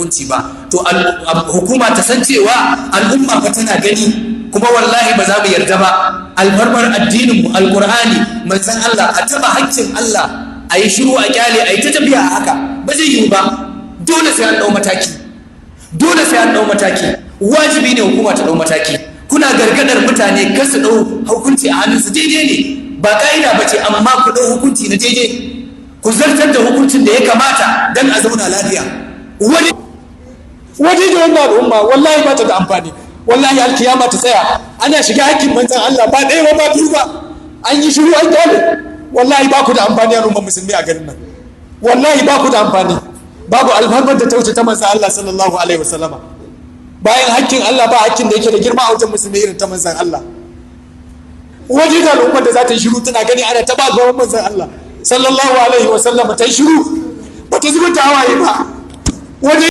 hukunci ba, to hukuma ta san cewa al'umma fa tana gani, kuma wallahi ba za mu yarda ba. Alfarmar addinin mu, Alqur'ani, manzon Allah, a taba haƙƙin Allah, a yi shiru a kyale, a yi ta tafiya a haka, ba zai yiwu ba. Dole sai an ɗau mataki, dole sai an ɗau mataki. Wajibi ne hukuma ta ɗau mataki. Kuna gargadar mutane kar su ɗau hukunci a hannunsu, daidai ne, ba ka'ida ba ce, amma ku ɗau hukunci na daidai, ku zartar da hukuncin da ya kamata don a zauna lafiya. Wani Waje da wannan al'umma wallahi ba ta da amfani. Wallahi alkiyama ta tsaya ana shiga hakkin manzon Allah, ba ɗaya ba, ba biyu ba, an yi shiru an kyale. Wallahi ba ku da amfani, al'ummar musulmi a garin nan. Wallahi ba ku da amfani. Babu alfarmar da ta wuce ta manzon Allah sallallahu alaihi wasallama. Bayan hakkin Allah, ba hakkin da yake da girma a wajen musulmi irin ta manzon Allah. Waje da al'ummar da za ta yi shiru tana gani ana ta ba gaban manzon Allah sallallahu alaihi wasallama, ta yi shiru ba ta zubar da hawaye ba, waje